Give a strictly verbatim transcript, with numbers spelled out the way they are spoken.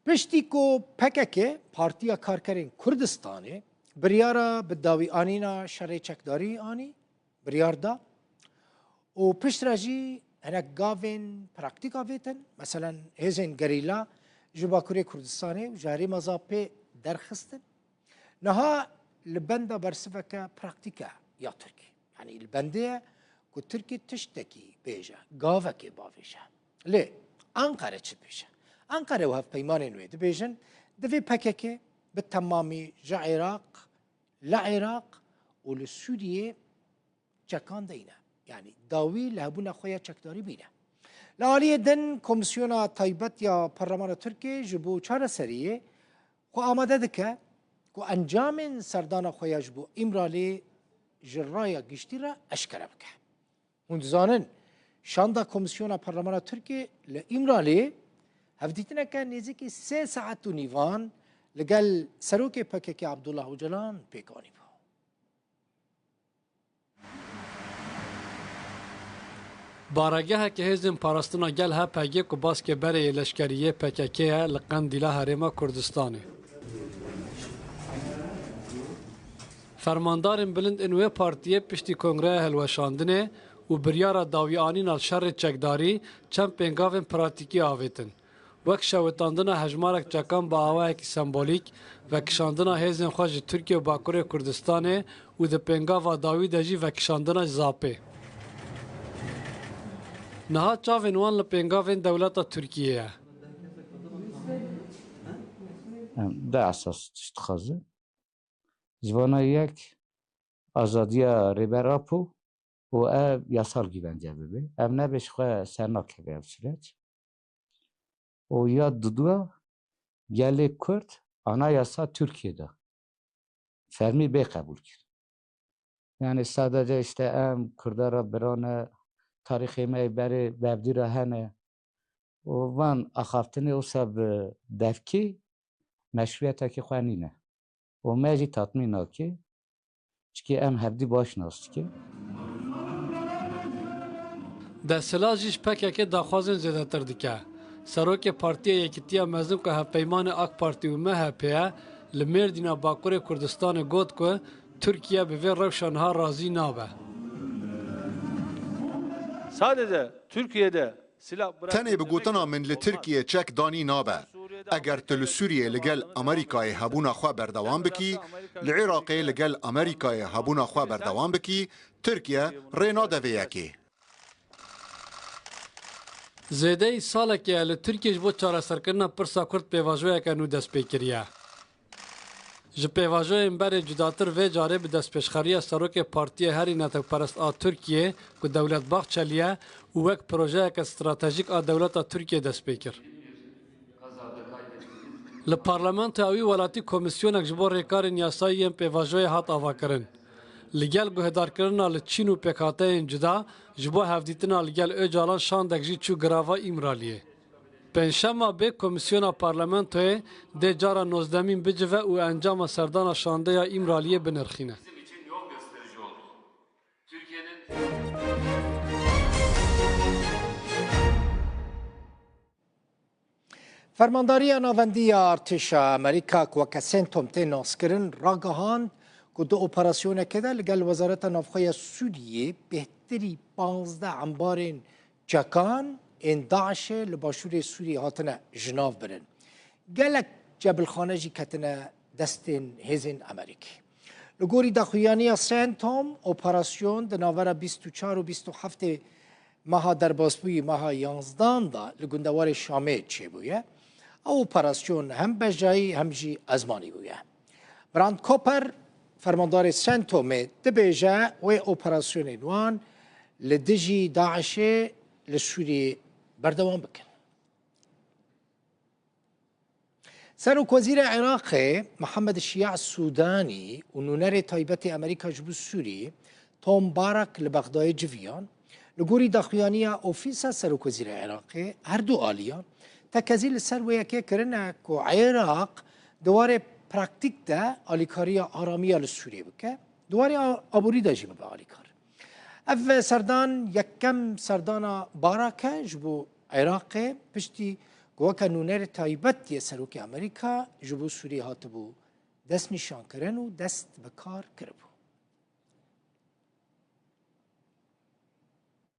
Piştî ku P K K, Partiya Karkerên Kurdistanê, biryara bi dawî anîna şerê çekdarî anî, biryar da û piştre jî hinek gavên praktîk avêtin, meselen hêzên gerîla ji Bakurê Kurdistanê û ji herêma Zapê derxistin. Niha li benda bersiveke praktîk e ya Tirkî. Yanî li bendê ye ku Tirkî tiştekî bêje, gavekê bavêje. Lê Enqere çi dibêje? Enqere û hevpeymanên wê dibêjin, divê P K K bi temamî ji Iraq, li Iraq û li Sûriyê çekan deyne. Yanî dawî li hebûna xwe ya çekdarî bîne. Li aliyê din, Komîsyona Taybet ya Parlemana Tirkiyê ji bo çareseriyê xwe amade dike ku encamên serdana xwe ya ji bo Îmraliyê ji raya giştî re eşkere bike. Hûn dizanin, şanda Komîsyona Parlemana Tirkiyê li Îmraliyê hevdîtineke nêzîkî sê saet û nîvan li gel Serokê P K K Abdullah Ocalan pêk anîbû. Baregeheke Hêzên Parastina Gel, H P G, ku baskê berê yê leşkerî yê P K K ye, li Qendîla Herêma Kurdistanê. Fermandarên bilind ên wê partiyê piştî kongreya hilweşandinê û biryara dawîanîna şerê çekdarî çend pêngavên pratîkî avêtin. Wek şewitandina hejmarek çekan bi awayekî sembolîk, vekişandina hêzên xwe ji Tirkiye û Bakurê Kurdistanê û di pêngava dawî de jî vekişandina Zapê. Niha çavên wan li pêngavên dewleta Tirkiyê ye. Em du esas tişt dixwazin. Ji vana yek, azadiya Rêber Apo û ev yasal gîvence bibe. Ev nebe ji xwe ser nakeve ev süreç. Û ya dudua, gelê Kurd anayasa Tirkiye de fermî bê qebûl kir. Yani sadece işte em Kurda re birane, tarîxê me yê berê vevdî re hene. Û van axaftinê wisa bi devkî meşruiyetekî xwe nîne. Û me jî tatmîn nake. Çikî em hevdî baş nas dikin. Desthilat jî ji P K K daxwazên zêdetir dike. Serokê Partiya Yekîtiya Mezin ku hevpeymanê AK Partî û M H P ye, li Mêrdîna Bakurê Kurdistanê got ku Tirkiye bi vê rewşa niha razî nabe. Sadece Türkiye'de Tenê bi gotina min li Tirkiye çek danî nabe. Eger tu li Sûriyê li gel Amerîkayê hebûna xwe berdewam bikî, li Iraqê li gel Amerîkayê hebûna xwe berdewam bikî, Tirkiye rê nade vê yekê. Zêdeyî salekê ye li Tirkiye ji bo çareserkirina pirsa Kurd pêvajoyeke nû dest pê kiriye. Ji pêvajoyên berê cudatir vê carê bi destpêşxeriya serokê Partiyê Herî Netewperest a Tirkiyê ku Dewlet Bahçelî ye û wek projeyeke stratejîk a dewleta Tirkiyê dest pê kir. Li parlamentoya wî welatî komîsyonek ji bo rêkarên yasayî yên pêvajoyê hat avakirin. Li gel guhdarkirina li Çîn û pêkhateyên cuda ji bo hevdîtina li gel Ocalan şandek jî çû girava Îmraliyê. Pêncşema bê komîsyona parlamentoyê dê cara nozdemîn bicive û encama serdana şandeya Îmraliyê binirxîne. Fermandariya Navendî ya Artêşa Amerîka ku weke CENTCOM tê naskirin, ragihand ku di operasyonekê de li gel Wezareta Navxwe ya Sûriyê bêhtirî panzdeh embarên çekan ên DAIŞê li başûrê Sûriyê hatine ji nav birin. Gelek cebilxane jî ketine destên hêzên Amerîkî. Li gorî daxuyaniya CENTCOM, operasyon di navbera bîst û çar û bîst û heftê meha derbasbûyî meha yanzdan de li gundewarê Şamê çêbûye. Ew operasyon hem bejayî hem jî ezmanî bûye. Brand Cooper, fermandarê CENTCOMê dibêje wê operasyonên wan li dijî DAIŞê li Sûriyê berdewam bikin. Serokwezîrê Iraqê Mihemed Şiya Sûdanî û nûnerê taybetê Amerîka ji bo Sûriyê Tom Barak li Bexdayê civiyan. Li gorî daxuyaniya Ofîsa Serokwezîrê Iraqê, her du aliyan tekezî li ser wê yekê kirine ku Iraq di warê praktîk de alîkariya aramiya li Sûriyê bike, di warê a-, aborî de jî bibe alîkar. Ev serdan yekem serdana Barak e ji bo Iraqê piştî ku weke nûnerê taybet yê Serokê Amerîka ji bo Sûriyê hatibû destnîşankirin û dest bi kar kiribû.